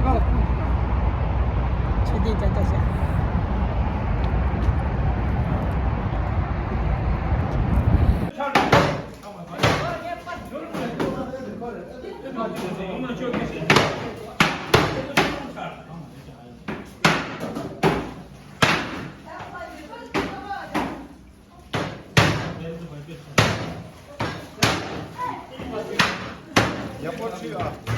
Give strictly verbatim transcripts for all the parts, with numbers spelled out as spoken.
ཆོས་སྡེ་བརྒྱ་ཆ་བཞག་ཡག་པོ་བྱོས་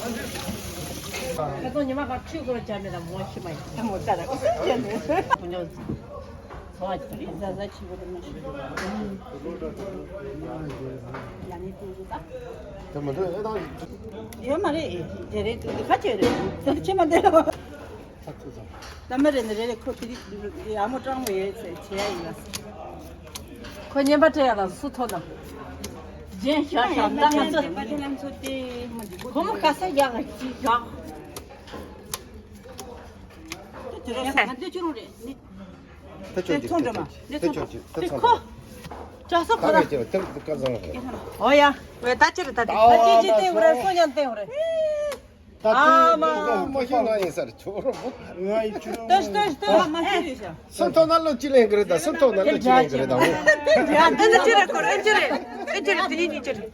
ཨ། ཡ། ཁྱེད་ཚོ་ཉི་མ་ག་ཁྲུས་སྐོར་བྱ་མེད་ལ་མོ་ཤི་མ་ཡིན་མོ་ཙ་ར་ཨུ་སུ་བྱས་ནས་ཚོ་བ་ཅི་རེད་ཟ་ཟ་ཆི་བོ་དེ་མ་ཤི་ཡ་ནི་ཏུ་ཟུ་ད་དེ་མ་འདུག་ཨེ་ད་ཡོད་མ་རེད། དེ་རེད་དུ་དེ་ཁ་ཆེ་རེད་དེ་ཆི་མ་འདེ་ལ། ད་མ་རེད་ནི་རེད་རེད། ཁོ་དེ་རིགས་ཨ་མོ་སྤྲང་མོ་ཡོད་ཚེ་བྱེད་ཡ་ཡིན་ལ། ཁོ་བརྙན་པར་སྤྲད་ཡ་ལ་སུ་ཐོབ་ན། རྒྱན་བཞག་བཞག་ད་ང་ཚོ་ཁོ་མོ་ག་ས་རྒྱག་ག་ཅི་བཞག་དེ་ར་ས་ང་འདི་ཆུ་རུང་རེད་ནི། ད་ཆོག་ཅིག་ཚོང་འགྲོ་མ་ད་ཆོག་ཅིག་ད་ཚོང་ཁོ་ཅག་སོ་ཁོ་ར། ད་ཀ་ཟང་རེད། ཨོ་ཡ། ཝེ་ད་ཅི་རེད་ད་དེ། ད་ཅི་ཅི་སྟེང་རེད། སོ་ཉན་སྟེང་རེད། ད་ཨ་མ། མ་ཤེས་ན་ཡིན་ས་རེད་ཆོག་རོ། ང་ཡི་ཆུ་ལོ་ཏོ་ཏོ་ཏོ་མ་ཤེས་རེད་ཤག་སུ་ཐོག་ན་ལོ་ཅི་ལེན་གི་རེད་ད། སུ་ཐོག་ན་ལོ་ཅི་ལེན་གི་རེད་ད། ཨེ་ཅི་རེད་ཁོ་རེད། ཨེ་ཅི་རེད། ཨེ་ཅི་རེད། དེ་ཉིད་ཉིད་ཅི་རེད།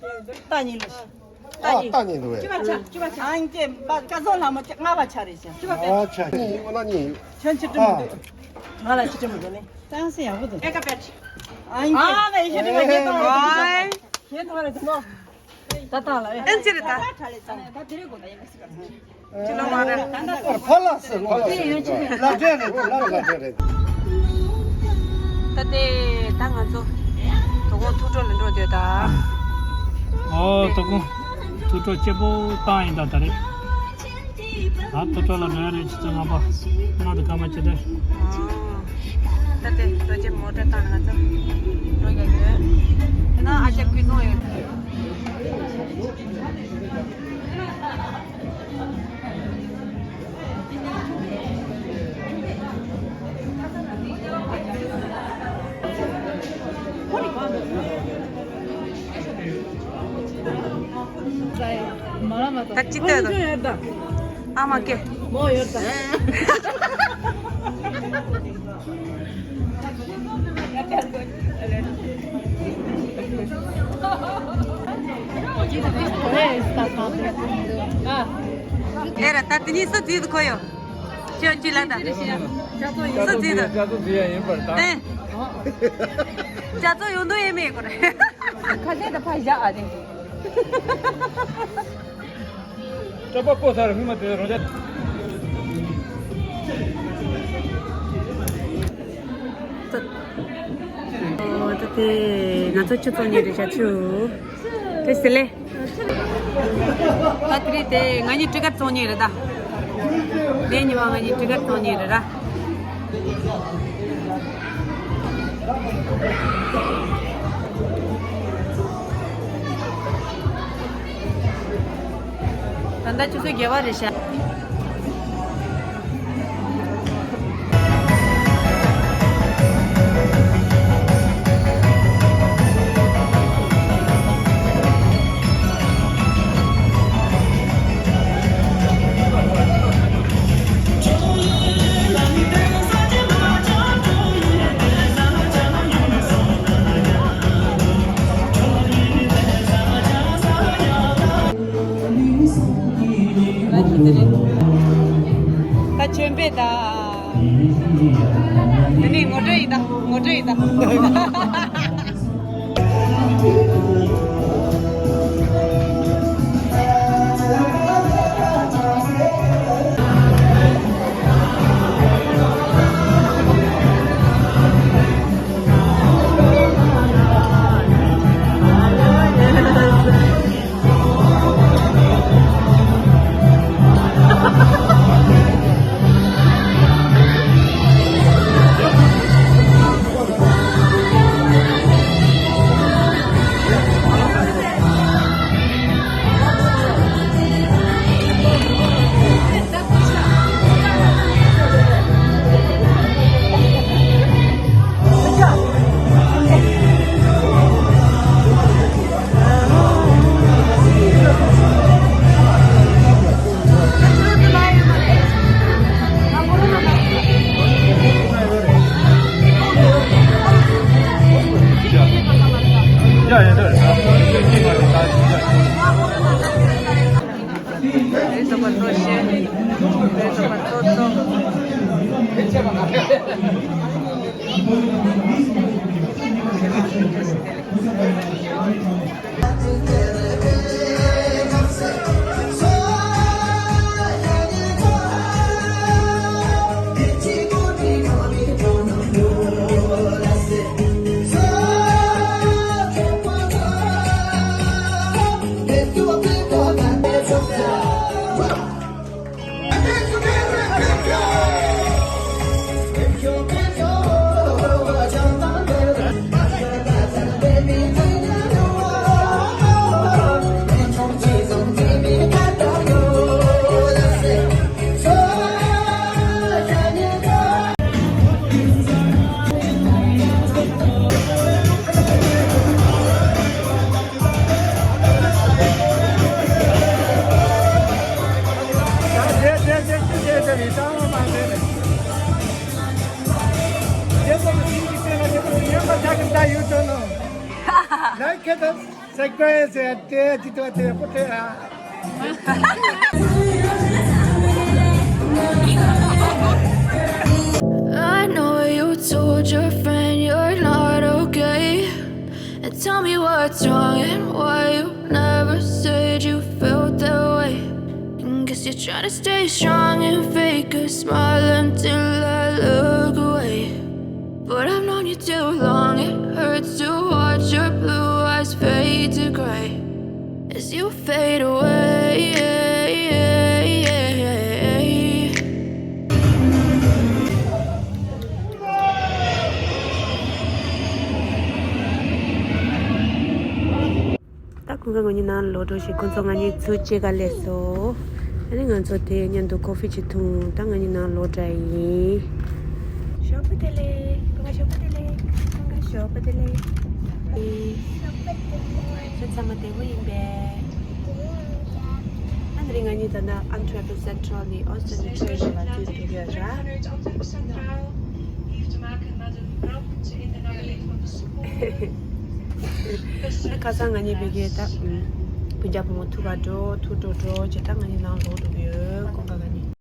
ད་ཉིད་ལོ། ཨ་ད་ཉིད་འདུག་བས། ཨང་ཀེ་པ་ཀ་ཟོ་ལ་མོ་ལྔ་པ་ཆ་རེད་ཤག་ཨ་ཆ་ཉིད་ཨོ་ན་ཉིད། ཁྱོད་ཅི་སྤྲད་མི་འདུག་ང་ལ་ཅི་སྤྲད་མི་འདུག་ནི། ཏང་སེ་ཡག་པོ་འདུག་ཨེ་ཀ་པེ་ཨང་ཀེ། ཨ་ན་ཡི་ཤི་ཏི་མ་ཁྱེད་ཐོང་རེད། ཁྱེད་ཐོང་རེད་དེ་མོ། ད་ཏང་ལ་ཨེ། ཨེ་ཅི་རེད་ད། ད་དེ་རེད་གོ་ད་ཡིན་མ་སྲིད་པ། ཅི་ལོ་མ་རེད། ཕ་ལ་སི་ལོ་ལ་འབྲས་རེད། ལ་འབྲས་རེད། ད་དེ་ད་ང་ཚོ་དོ་དགོང་ཐུགས་སྤྲོ་ལ་འགྲོ་འདོད་ད། ཨོ་དོ་དགོང་ཐུགས་སྤྲོ་སྐྱིད་པོ་བཏང་ཡིན་ད་ད་རེད། ད་ཐུགས་སྤྲོ་ལ་འགྲོ་ཡ་རེད། ཆུ་ཚོད་ལྔ་པ་ང་དང་སྐར་མ་བཅུ་དེ། ད་དེ་རྡོ་རྗེ་མོ་ཊ་བཏང་ང་ཚོ་འགྲོ་ཡ་ཡོད། དེ་ན་ཨ་ཅག་ཀུན་སློང་ཡོད། ད་ཅི་ལྟོས་དང་། ཨ་མ་ཀེ། མོ་ཡོད་ད། ཨེ་ར་ད་དེ་ནི་སུ་བརྩིས་འདུག་ཁོ་ཡོ། ཁྱོད་ཅི་ལ་ད། སུ་བརྩིས་འདུག་ཨེ། ཅ་ཚོ་ཡོང་འདུག་ཡེ་མེད་ཁོ་རེ། ཁ་ཤས་ད་ཕ་བཞག་ཨ་རེ། སྐྲ་པ་བཀོག་ཚར་སྔོན་མ་དེ་རང་ཅག་ཨོ་ད་དེ་ང་ཚོ་ཆུ་ཚོད་གཉིས་རེད་ཤག་ཆུ་དེ་ཟེར་ལེ། ད་དེ་རེད་དེ་ང་གཉིས་ཊི་ཀེ་ཊི་བཙོང་མཁན་རེད་ད། དེ་ཉི་མ་ང་གཉིས་ཊི་ཀེ་ཊི་བཙོང་མཁན་རེད་ར། ད་ལྟ་ཆུ་ཚོད་བརྒྱད་པ་རེད་ཤག་ད་ཆོས་འཕེལ་ད། དེ་ནས་ངོ་སྤྲོད་ཡིན་ད། ངོ་སྤྲོད་ཡིན་ད། I know you told your friend you're not okay. And tell me what's wrong and why you never said you felt that way. And guess you're trying to stay strong and fake a smile until I look away. But I've known you too long, it hurts to watch your blue eyes fade to gray as you fade away. ད་ཁོང་ཁ་ང་གཉིས་ནང་ལོག་འགྲོ་ཞིག་ཁོང་ཚོ་ང་གཉིས་ཚུར་སྐྱེལ་ག་སླེབས་སོང་། ཨ་ནི་ང་ཚོ་དེ་མཉམ་དུ་ཀོ་ཧྥི་ཅིག་འཐུང་། ད་ང་གཉིས་ནང་ལོག་འདྲ་ཡིན། ཞོགས་པ་བདེ་ལེགས། ཁོང་ཁ་ཞོགས་པ་བདེ་ལེགས། ཁོང་ཁ་ཞོགས་པ་བདེ་ལེགས། ཁྱོད་ཚང་མ་བདེ་པོ་ཡིན་པས། ཨ་ནི་རིང་ང་གཉིས་ད་ལྟ་ཨན་ཊ་ཝེར་པན་སེན་ཊ་རལ་ནས་ཨོ་སི་ཊན་ཊི་ཊེན་ཊི་ལ་ཐུག་ཡོད་ར། ཁ་སང་ང་གཉིས་ཕ་གིར་ད་སྤུན་ཀྱག་བུ་མོ་ཐུག་ག་འགྲོ། ཐུག་འགྲོ་འགྲོ་བྱས། ད་ང་གཉིས་ནང་ལོག་འགྲོ་གི་ཡོད། ཁོང་ཁ་ང་གཉིས།